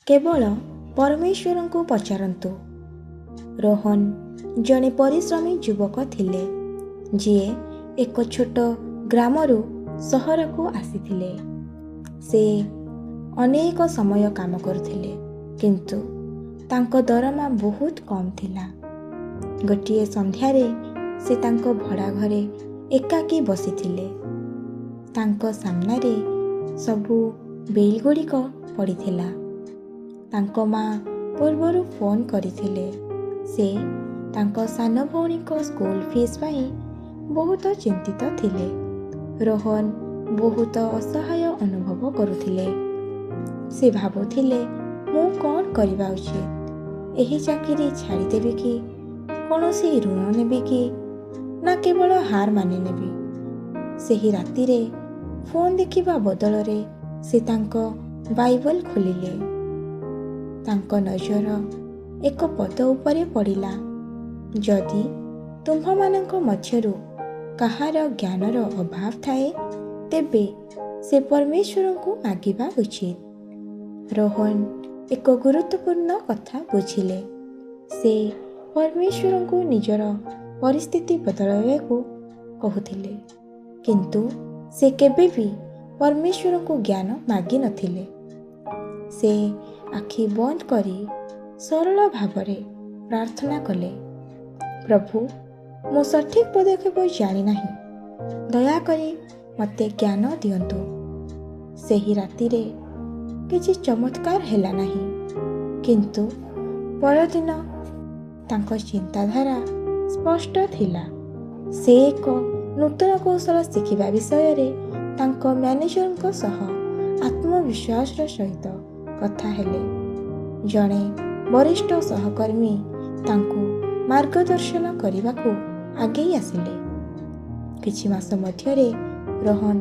କେବଳ ପରମେଶ୍ୱରଙ୍କୁ ପଚାରନ୍ତୁ। ରୋହନ ଜଣେ ପରିଶ୍ରମୀ ଯୁବକ ଥିଲେ, ଯିଏ ଏକ ଛୋଟ ଗ୍ରାମରୁ ସହରକୁ ଆସିଥିଲେ। ସେ ଅନେକ ସମୟ କାମ କରୁଥିଲେ, କିନ୍ତୁ ତାଙ୍କ ଦରମା ବହୁତ କମ୍ ଥିଲା। ଗୋଟିଏ ସନ୍ଧ୍ୟାରେ ସେ ତାଙ୍କ ଭଡ଼ା ଘରେ ଏକାକୀ ବସିଥିଲେ। ତାଙ୍କ ସାମ୍ନାରେ ସବୁ ବିଲ୍ଗୁଡ଼ିକ ପଡ଼ିଥିଲା। ତାଙ୍କ ମା ପୂର୍ବରୁ ଫୋନ୍ କରିଥିଲେ। ସେ ତାଙ୍କ ସାନ ଭଉଣୀଙ୍କ ସ୍କୁଲ ଫିସ୍ ପାଇଁ ବହୁତ ଚିନ୍ତିତ ଥିଲେ। ରୋହନ ବହୁତ ଅସହାୟ ଅନୁଭବ କରୁଥିଲେ। ସେ ଭାବୁଥିଲେ, ମୁଁ କ'ଣ କରିବା ଉଚିତ? ଏହି ଚାକିରି ଛାଡ଼ିଦେବି କି? କୌଣସି ଋଣ ନେବି କି? ନା କେବଳ ହାର ମାନିନେବି? ସେହି ରାତିରେ ଫୋନ୍ ଦେଖିବା ବଦଳରେ ସେ ତାଙ୍କ ବାଇବଲ ଖୋଲିଲେ। ତାଙ୍କ ନଜର ଏକ ପଦ ଉପରେ ପଡ଼ିଲା, ଯଦି ତୁମ୍ଭମାନଙ୍କ ମଧ୍ୟରୁ କାହାର ଜ୍ଞାନର ଅଭାବ ଥାଏ, ତେବେ ସେ ପରମେଶ୍ୱରଙ୍କୁ ମାଗିବା ଉଚିତ। ରୋହନ ଏକ ଗୁରୁତ୍ୱପୂର୍ଣ୍ଣ କଥା ବୁଝିଲେ। ସେ ପରମେଶ୍ୱରଙ୍କୁ ନିଜର ପରିସ୍ଥିତି ବଦଳାଇବାକୁ କହୁଥିଲେ, କିନ୍ତୁ ସେ କେବେ ବି ପରମେଶ୍ୱରଙ୍କୁ ଜ୍ଞାନ ମାଗିନଥିଲେ। ସେ ଆଖି ବନ୍ଦ କରି ସରଳ ଭାବରେ ପ୍ରାର୍ଥନା କଲେ, ପ୍ରଭୁ, ମୁଁ ସଠିକ୍ ପଦକ୍ଷେପ ଜାଣିନାହିଁ। ଦୟାକରି ମୋତେ ଜ୍ଞାନ ଦିଅନ୍ତୁ। ସେହି ରାତିରେ କିଛି ଚମତ୍କାର ହେଲା ନାହିଁ, କିନ୍ତୁ ପରଦିନ ତାଙ୍କ ଚିନ୍ତାଧାରା ସ୍ପଷ୍ଟ ଥିଲା। ସେ ଏକ ନୂତନ କୌଶଳ ଶିଖିବା ବିଷୟରେ ତାଙ୍କ ମ୍ୟାନେଜରଙ୍କ ସହ ଆତ୍ମବିଶ୍ୱାସର ସହିତ କଥା ହେଲେ। ଜଣେ ବରିଷ୍ଠ ସହକର୍ମୀ ତାଙ୍କୁ ମାର୍ଗଦର୍ଶନ କରିବାକୁ ଆଗେଇ ଆସିଲେ। କିଛି ମାସ ମଧ୍ୟରେ ରୋହନ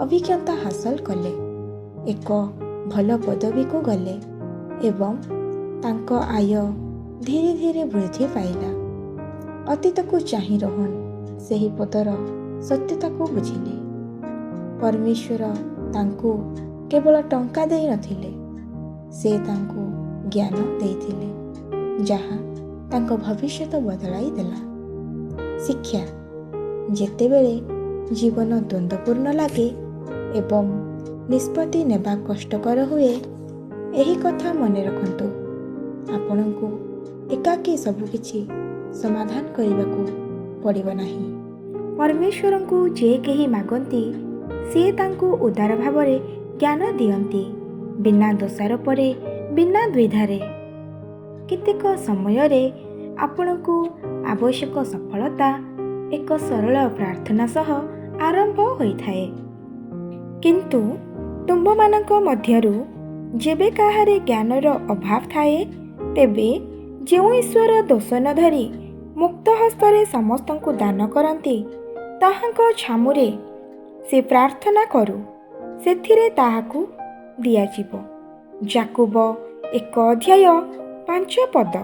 ଅଭିଜ୍ଞତା ହାସଲ କଲେ, ଏକ ଭଲ ପଦବୀକୁ ଗଲେ ଏବଂ ତାଙ୍କ ଆୟ ଧୀରେ ଧୀରେ ବୃଦ୍ଧି ପାଇଲା। ଅତୀତକୁ ଚାହିଁ ରୋହନ ସେହି ପଦର ସତ୍ୟତାକୁ ବୁଝିଲେ। ପରମେଶ୍ୱର ତାଙ୍କୁ କେବଳ ଟଙ୍କା ଦେଇନଥିଲେ, ସେ ତାଙ୍କୁ ଜ୍ଞାନ ଦେଇଥିଲେ, ଯାହା ତାଙ୍କ ଭବିଷ୍ୟତ ବଦଳାଇ ଦେଲା। ଶିକ୍ଷା: ଯେତେବେଳେ ଜୀବନ ଦ୍ୱନ୍ଦ୍ୱପୂର୍ଣ୍ଣ ଲାଗେ ଏବଂ ନିଷ୍ପତ୍ତି ନେବା କଷ୍ଟକର ହୁଏ, ଏହି କଥା ମନେ ରଖନ୍ତୁ, ଆପଣଙ୍କୁ ଏକାକୀ ସବୁକିଛି ସମାଧାନ କରିବାକୁ ପଡ଼ିବ ନାହିଁ। ପରମେଶ୍ୱରଙ୍କୁ ଯେ କେହି ମାଗନ୍ତି, ସେ ତାଙ୍କୁ ଉଦାର ଭାବରେ ଜ୍ଞାନ ଦିଅନ୍ତି, ବିନା ଦୋଷାରୋପରେ, ବିନା ଦ୍ୱିଧାରେ। କେତେକ ସମୟରେ ଆପଣଙ୍କୁ ଆବଶ୍ୟକ ସଫଳତା ଏକ ସରଳ ପ୍ରାର୍ଥନା ସହ ଆରମ୍ଭ ହୋଇଥାଏ। କିନ୍ତୁ ତୁମ୍ଭମାନଙ୍କ ମଧ୍ୟରୁ ଯେବେ କାହାରି ଜ୍ଞାନର ଅଭାବ ଥାଏ, ତେବେ ଯେଉଁ ଈଶ୍ୱର ଦୋଷ ନ ଧରି ମୁକ୍ତ ହସ୍ତରେ ସମସ୍ତଙ୍କୁ ଦାନ କରନ୍ତି, ତାହାଙ୍କ ଛାମୁରେ ସେ ପ୍ରାର୍ଥନା କରୁ, ସେଥିରେ ତାହାକୁ ଦିଆଯିବ। ଯାକୁବ 1 ଅଧ୍ୟାୟ 5 ପଦ।